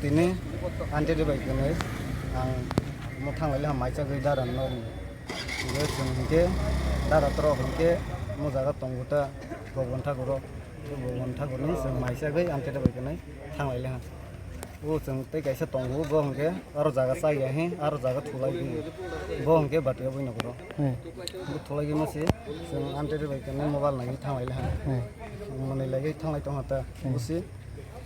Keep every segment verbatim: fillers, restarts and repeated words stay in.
Tini aunty de bai kwnwi ang omo thang lai le ha mai chagwi dara no. Hingke chwng hingke dara toro hingke omo jaga tongo ta Bhagwan Thakur o. Bhagwan Thakur ni chwng mai chagwi aunty de bai kwnwi thang lai le ha. O chwng tei kaisa tongo bo hingke aro jaga chaya he aro jaga thulai di. Bo hingke bati o bui nokoro. Hmm. Bo thulai di masi chwng aunty de bai kwnwi mobile nai thang lai le ha. Hmm. Mwnwi lai thang lai tong ha ta. Hmm. Busi.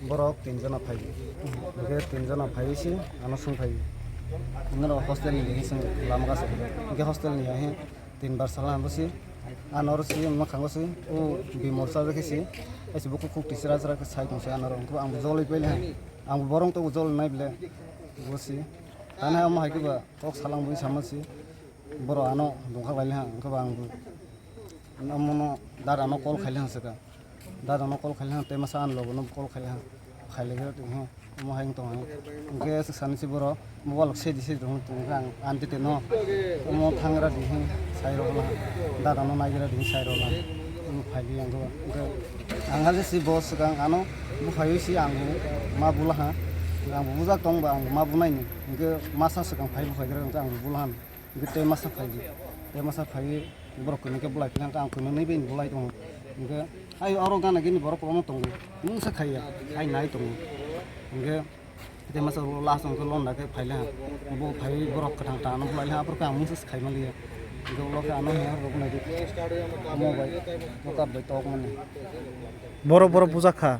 Borok tin jona phai. Hingke tin jona phai si ano sung phai. Noro hostel ni hinwi sung lama kaso. Hingke hostel ni ahe tin bar sala bo si. Ano oro si mwkhango si o bimor sa khe si. Esi bo kuk kuk tisra sra khe sai tong si ano oro. Hingke ang bo joloi paile ha. Ang bo borong to jol nai bile. Bo si. Tani amo hai khe ba kok salang bo sama si. Borok ano dongkha lai le ha. Hingke ba ang bo. Omono dada no call khaile hwn swkang. Dada no call khaile hwn tei masa ani logo no call khaile hwn. Khaile khe tong hwn. Omo hai wng tong hwn. Hwnkhe swk sani se borok mobile rok sedi sedi rw tong khe ang aunty te no omo thangra di hwn sai rw la. Dada no naigra di hwn sai rw la. Omo phai di ang go. Hwnkhe ang ha je si bo swkang ano buphaiwi si ang bo ma bula ha. Ang bo bujak tong ba ang bo ma bunai ni. Hwnkhe masa swkang phai buphai gra hwnkhe ang bo bula ha. Hingke tei masa phai di, tei masa phai borok kwnwi khe bulai philai khe ang kwnwi nwi bini bulai tongo. Hingke ai oro gana gini borok kwbangma tongo, mungsa khaiya, ai nai tongo. Hingke tei masa ulo last hingke londa khe phai le ha, bo phai borok kwthang ta ano bulai le ha, aphuru khe ang mungsa khai manliya. Hingke ulo khe ano hwnwi rok nai di, omo bai, lokar bai tok mani. Borok borok puja kha.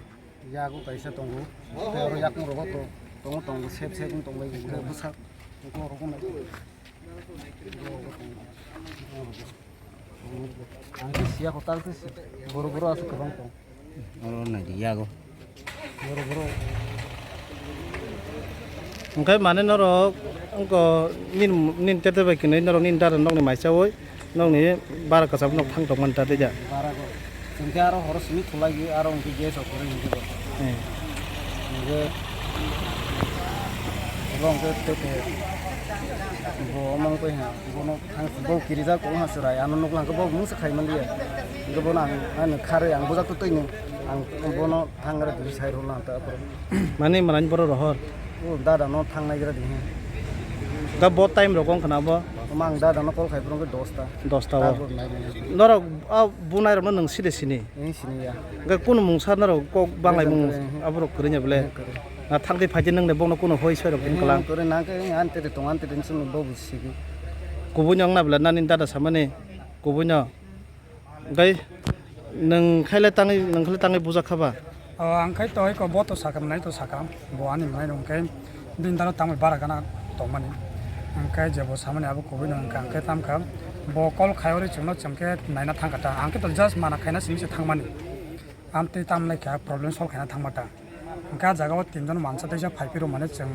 Yago kaisa tongo, tei oro yakung rogo to, tongo tongo, sep sep wng tong lai, hingke bwsak, hingke oro nai. Ang khe siya kotal khe si, boro boro aswk kwbang tong. Oro nai di yago. Boro boro. Hwnkhe mane norok wngkha nini, nini tete bai kwnwi norok nini dada nokni maichaui nokni bara kwcham nok thang tongmani ta tei ja. Bara go. Hwnkhe aro horo simi thulai aro hwnkhe gas of horo hwnkhe bo. Hmm. Hwnkhe bo hwnkhe tete bo omang koi ha bono thang bo kirijak ko ha chwrai ano nukla hwnkhe bo mungsa khai manliya. Hwnkhe bono ang ano kharwi ang bujak twi twi ang bono thangra dui sai rwla ta aphuru. Mani mwnani borok rohor. O dada no thangnai gra di. Da bo time rok wng khna bo. Mang dada no call khai phuru hwnkhe dosta. Dosta o. Tabuk nai nai. Norok a bunai rok no nwng side sini. Eng sini ya. Ga kunu mungsa norok kok banglai mung aborok kwrwnya bole. Na thang di phaidi nang de bono kunu hoi soi rok din kalang. Kwrwi nang khe ante de tong ante de sung bo busi. Kubui no wng na bole nani dada samani kubui no. Gai nwng khaile tangwi, nwng khaile tangwi buja kha ba? O, ang khai to eko bo to sakam nai to sakam, bo ani mai rong khai din daro tangwi bara gana tongmani. Ang khai jebo samani abo kubui no ang khai tam kha, bo call khai ori chwngno chwng khe naina thang kha ta, ang khe to just mana khaina simi se thangmani. Amtwi tam lai kha problem solve khaina thangma ta. Hwnkhe ah jaga o tinjon wansa teisa phai phiro mane chwng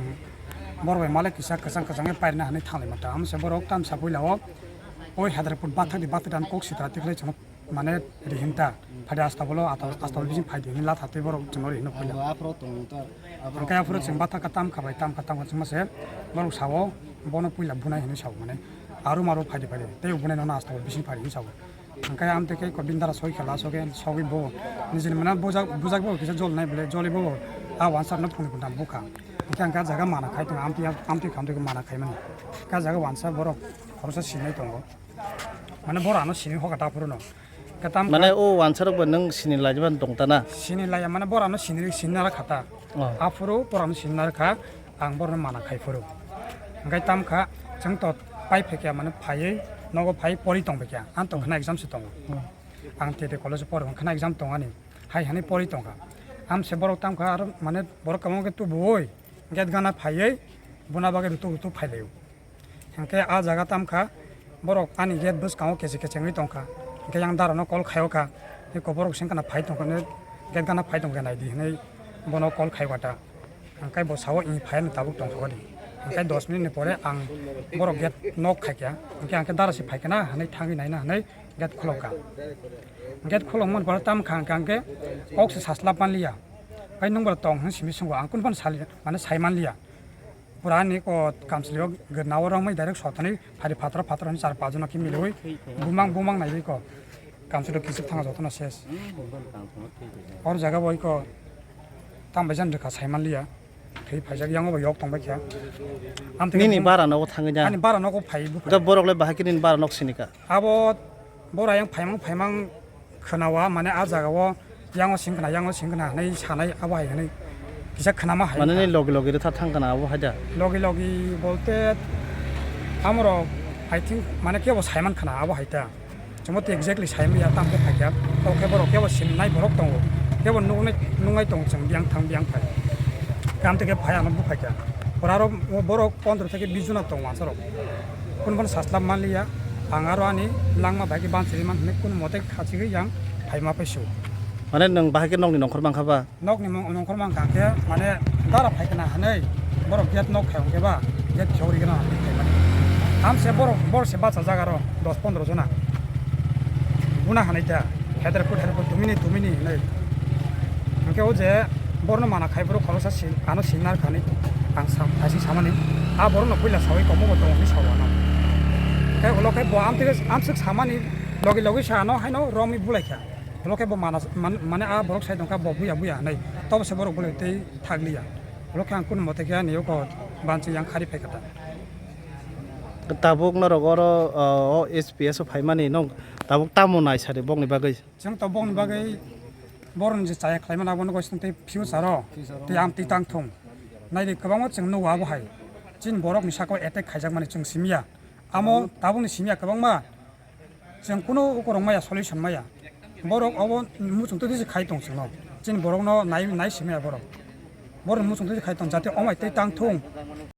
borok bai malik kisa kwchang kwchang khe pairina hinwi thang lai mata. Amse borok tamsa puila o oi Hyderabad bathak di bathak dan kok sitra tikhlai chwng mane rihinta. Phadi asta bolo asta bolo bising phai di hinwi latha tei borok chwng ori hinwi puila. Aphuru tongo ta. Hwnkhe aphuru chwng bathak ka tam kha bai tam kha tam kha chwngma se borok sao bono puila bunai hinwi sao mane arum arum phai di phai di tei bunai nono asta bolo bising phai di hinwi sao. Hwnkhe amtwi khe ko bini dara soi khe laso khe sogwi bo nijini mane bujak, bujak bo kisa jol nai bole, joli bo a wansa no phunui phuntham bukha. Hwnkhe ang khe ah jaga mana khai tongo, amtwi, amtwi kha amtwi khe mana khai mani. Khe ah jaga wansa borok khoroksa sinai tongo. Mane borok ano sini hoka ta phuru no. Khe tam mane o wansa rok bo nwng sini lai jeba tong ta na? Sini lai mane borok ano sini, sini nara kha ta. Oh. Aphuru borok ano sini nara kha. Ang borokno mana khai phuru. Hwnkhe tam kha, chwng to pai phai khe mane phaiwi nogo phai pori tong phai khe. Ang to khna exam se tongo. Hmm. Ang T T college o pori khna exam tong ani. Hai hani pori tong kha. Amse borok tam kha aro mane borok kwbangma khe tubuwi gate gana phaiwi buna bagwi rutuk rutuk phai laio. Hwnkhe ah jaga tam kha borok ani gate bwskango keche keche wngwi tong kha. Hwnkhe yang dara no call khaio kha. Eko borok sengkha na phai tong kha, gate gana phai tong kha nai di hinwi bono call khai kha ta. Hwnkhe bo sao, "Ih, phai no tabuk tongthok di." Hwnkhe dos minute ni pore ang borok gate knock khai kha. Hwnkhe ang khe dara se phai kha na hinwi thangwi naina hinwi gate khulok kha. Gate khulok mani pore tam kha hwnkhe ang khe kok se saslap man liya. Bai nwng bo tong hinwi simi swngo, ang kunu phano sali, mane sai man liya. Pura ani ko kamchwlwi o gwnao romwi direct sotani phari phataro phataro hinwi char pachjona khe miliwi bumang bumang naiwi ko. Kamchwlwi kichik thangkha jotono ses. Or jaga bo iko tamo bai jani rwkha saimanliya. Thwi phaijak, yango bo yok tongbai kha. Amtwi nini bara nogo thangwi na? Ani bara nogo phai bupha. Ga borok le bahai khe nini bara nok sini ka? Abo bora yang phaimang phaimang khwnawa, mane a jaga o yango sing khwna, yango sing khwna hinwi sanai, abo hai hinwi kisa khwnama hai. Mane ni logi logi rwtha thang khwna abo hai da? Logi logi bolte amorok, I think, mane kebo saiman khwna abo hai ta. Chwngbo tei exactly sai manya, tamo khe phaikha. Tamo khe borok kebo sinai borok tongo. Kebo nuknai, nuknai tongo chwng biyang thang biyang phai. Kam tei khe phai ano buphaikha. Pora aro borok pondro theke bis jona tongo ansarok. Kunu bono saslap manliya. Ang aro ani langma bai khe bansiri man hinwi kunu mote khachigwi yang phaima paisio. Mane nwng bahai khe nokni nongkhor mankha ba? Nokni mong-, nongkhor mankha khe, mane, dara phaikha na hinwi, borok gate nok khai hwnkhe ba, gate khewri gana hinwi phaimani. Amse borok, borok se bachajak aro dos pondro jona. Guna hinwi ta, hedre kut hedre kut tumini tumini hinwi. Hwnkhe o je borno mana khai borok khoroksa si, ano signal khani ang sa, kaisa samani. A borokno puila sawi komo bo tongo hinwi sao ano. Tei ulo khe bo amtwi, amswk samani logi logi sa ano haino romwi bulaikha. Ulo khe bo mana, man-, mane a borok sai tongkha bo buya buya hinwi. Tobo se borok bolai tei thakliya. Ulo khe ang kunu mote khe ani oko banchi yang khari phaikha ta. Tabuk norok oro, o, o S P S o phaimani nwng tabuk tamo nai sadi bokni bagwi? Chwng to bokni bagwi borokni je chaya khlaimani abono goi tei future o tei amtwi tang thung. Naidi kwbangma chwng nugo abo hai. Chini borokni saka o attack khaijakmani chwng simiya. Amo tabukni simiya kwbangma. Chwng kunu ukurok maya, solution maya. Borok obo muchung twi twi se khai tong chwngno. Chini borokno nai, nai si maya borok. Borok muchung twi twi khai tong, jate omai tei tang thung.